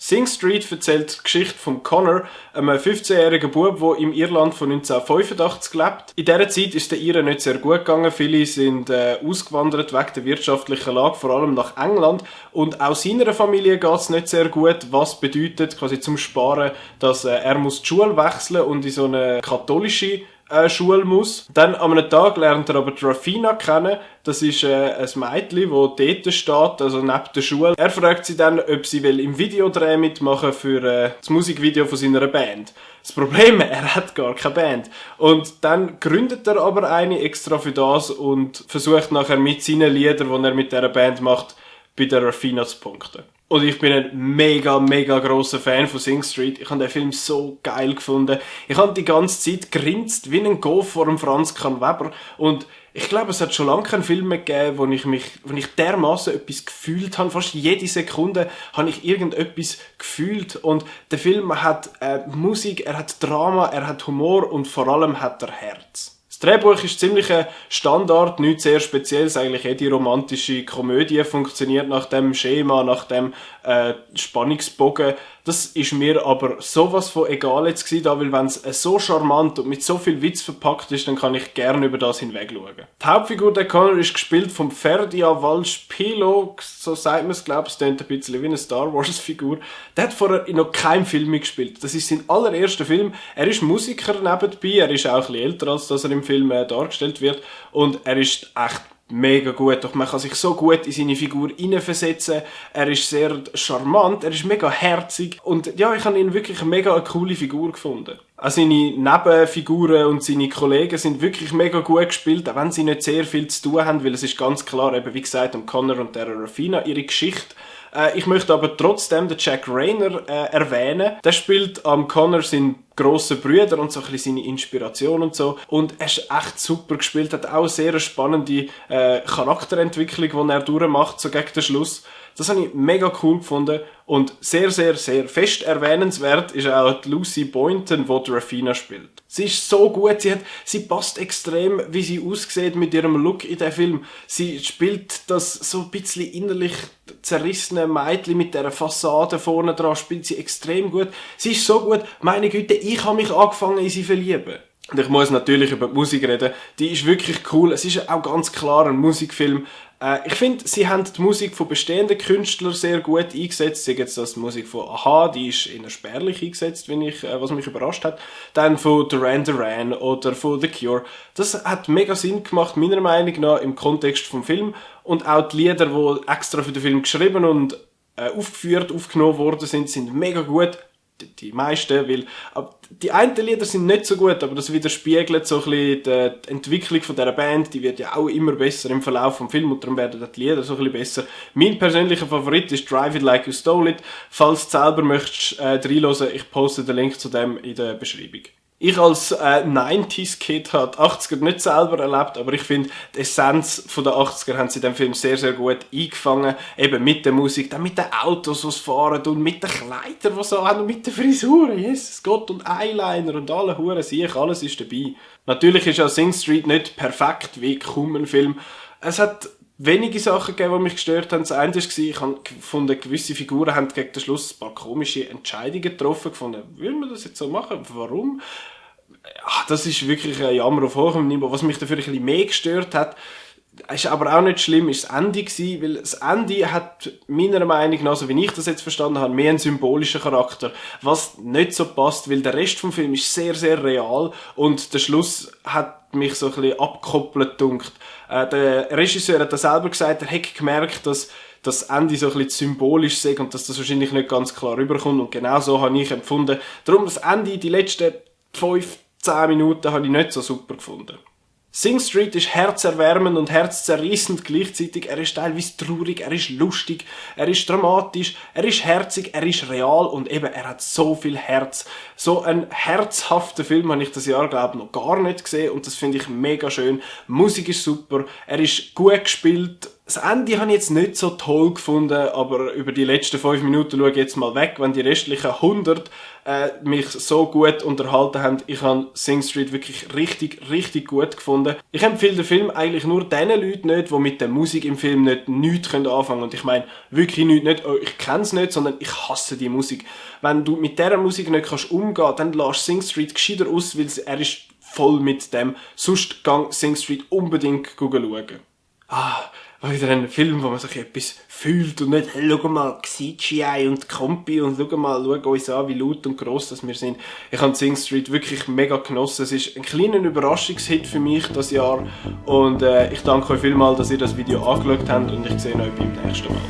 Sing Street erzählt die Geschichte von Connor, einem 15-jährigen Bub, der im Irland von 1985 lebt. In dieser Zeit ist es den Iren nicht sehr gut gegangen. Viele sind ausgewandert wegen der wirtschaftlichen Lage, vor allem nach England. Und auch seiner Familie geht es nicht sehr gut, was bedeutet, quasi zum Sparen, dass er muss die Schule wechseln und in so eine katholische Schule muss. Dann an einem Tag lernt er aber die Rafina kennen. Das ist ein Mädchen, das dort steht, also neben der Schule. Er fragt sie dann, ob sie im Videodreh mitmachen für das Musikvideo von seiner Band. Das Problem, er hat gar keine Band. Und dann gründet er aber eine extra für das und versucht nachher mit seinen Liedern, die er mit dieser Band macht, bei der Rafina zu punkten. Und ich bin ein mega grosser Fan von Sing Street. Ich habe den Film so geil gefunden. Ich habe die ganze Zeit grinst wie ein Golf vor dem Franz Weber. Und ich glaube, es hat schon lange keinen Film mehr gegeben, wo ich dermaßen etwas gefühlt habe. Fast jede Sekunde habe ich irgendetwas gefühlt. Und der Film hat Musik, er hat Drama, er hat Humor und vor allem hat er Herz. Das Drehbuch ist ziemlich ein Standard, nichts sehr Spezielles. Eigentlich jede romantische Komödie funktioniert nach dem Schema, nach dem Spannungsbogen. Das ist mir aber sowas von egal jetzt gewesen, weil wenn es so charmant und mit so viel Witz verpackt ist, dann kann ich gerne über das hinweg schauen. Die Hauptfigur der Connor ist gespielt vom Ferdia Valls-Pilo, so sagt man es, glaube ich, klingt ein bisschen wie eine Star Wars Figur. Der hat vorher in noch keinem Film gespielt. Das ist sein allererster Film. Er ist Musiker nebenbei, er ist auch ein bisschen älter, als dass er im Film dargestellt wird. Und er ist echt mega gut. Doch man kann sich so gut in seine Figur hineinversetzen. Er ist sehr charmant, er ist mega herzig. Und ja, ich habe ihn wirklich eine coole Figur gefunden. Auch seine Nebenfiguren und seine Kollegen sind wirklich mega gut gespielt, auch wenn sie nicht sehr viel zu tun haben, weil es ist ganz klar, eben wie gesagt, um Connor und der Rafina, ihre Geschichte. Ich möchte aber trotzdem den Jack Reynor erwähnen. Der spielt am Connor seinen grossen Brüder und so ein bisschen seine Inspiration und so. Und er ist echt super gespielt, hat auch eine sehr spannende Charakterentwicklung, die er durchmacht, so gegen den Schluss. Das habe ich mega cool gefunden. Und sehr fest erwähnenswert ist auch die Lucy Boynton, die Rafina spielt. Sie ist so gut, sie passt extrem, wie sie aussieht mit ihrem Look in dem Film. Sie spielt das so ein bisschen innerlich zerrissene Mädchen mit dieser Fassade vorne dran, spielt sie extrem gut. Sie ist so gut, meine Güte, ich habe mich angefangen in sie verlieben. Und ich muss natürlich über die Musik reden. Die ist wirklich cool. Es ist auch ganz klar ein Musikfilm. Ich finde, sie haben die Musik von bestehenden Künstlern sehr gut eingesetzt. Sei jetzt das die Musik von Aha, die ist eher spärlich eingesetzt, was mich überrascht hat. Dann von Duran Duran oder von The Cure. Das hat mega Sinn gemacht, meiner Meinung nach, im Kontext vom Film. Und auch die Lieder, die extra für den Film geschrieben und aufgenommen worden sind mega gut. Die meisten, weil die einen Lieder sind nicht so gut, aber das widerspiegelt so ein bisschen die Entwicklung von dieser Band, die wird ja auch immer besser im Verlauf des Films und darum werden die Lieder so ein bisschen besser. Mein persönlicher Favorit ist Drive It Like You Stole It. Falls du selber möchtest reinhören, ich poste den Link zu dem in der Beschreibung. Ich als 90s-Kid habe die 80er nicht selber erlebt, aber ich finde, die Essenz der 80er haben sie in diesem Film sehr gut eingefangen. Eben mit der Musik, dann mit den Autos, die fahren und mit den Kleidern, die so haben und mit den Frisuren, Jesus Gott, und Eyeliner und alle Huren Siech, alles ist dabei. Natürlich ist auch Sing Street nicht perfekt wie kaum ein Film. Es hat wenige Sachen gegeben, die mich gestört haben. Das eine war, ich habe gefunden, gewisse Figuren haben gegen den Schluss ein paar komische Entscheidungen getroffen. Gefunden, will man das jetzt so machen? Warum? Ach, das ist wirklich ein Jammer auf hohem Niveau. Was mich dafür ein bisschen mehr gestört hat, ist aber auch nicht schlimm, ist das Ende gewesen, weil das Ende hat meiner Meinung nach, so wie ich das jetzt verstanden habe, mehr einen symbolischen Charakter, was nicht so passt, weil der Rest vom Film ist sehr real und der Schluss hat mich so ein bisschen abgekoppelt gedunkt. Der Regisseur hat das selber gesagt, er hat gemerkt, dass das Ende so ein bisschen symbolisch ist und dass das wahrscheinlich nicht ganz klar rüberkommt und genau so habe ich empfunden. Darum das Ende, die letzten 5-10 Minuten habe ich nicht so super gefunden. Sing Street ist herzerwärmend und herzzerreißend gleichzeitig. Er ist teilweise traurig, er ist lustig, er ist dramatisch, er ist herzig, er ist real und eben, er hat so viel Herz. So einen herzhaften Film habe ich das Jahr, glaube ich, noch gar nicht gesehen und das finde ich mega schön. Die Musik ist super, er ist gut gespielt, Das Ende habe ich jetzt nicht so toll gefunden, aber über die letzten 5 Minuten schaue ich jetzt mal weg, wenn die restlichen 100 mich so gut unterhalten haben. Ich habe Sing Street wirklich richtig, richtig gut gefunden. Ich empfehle den Film eigentlich nur den Leuten nicht, die mit der Musik im Film nichts anfangen können. Und ich meine wirklich nicht, oh, ich kenne es nicht, sondern ich hasse die Musik. Wenn du mit dieser Musik nicht kannst umgehen, dann lass Sing Street gescheiter aus, weil er ist voll mit dem. Sonst gang Sing Street unbedingt schauen. Wieder ein Film, wo man sich etwas fühlt und nicht, hey, schau mal, CGI und Kompi und schau uns an, wie laut und gross das wir sind. Ich habe Sing Street wirklich mega genossen. Es ist ein kleiner Überraschungshit für mich das Jahr und ich danke euch vielmals, dass ihr das Video angeschaut habt und ich sehe euch beim nächsten Mal.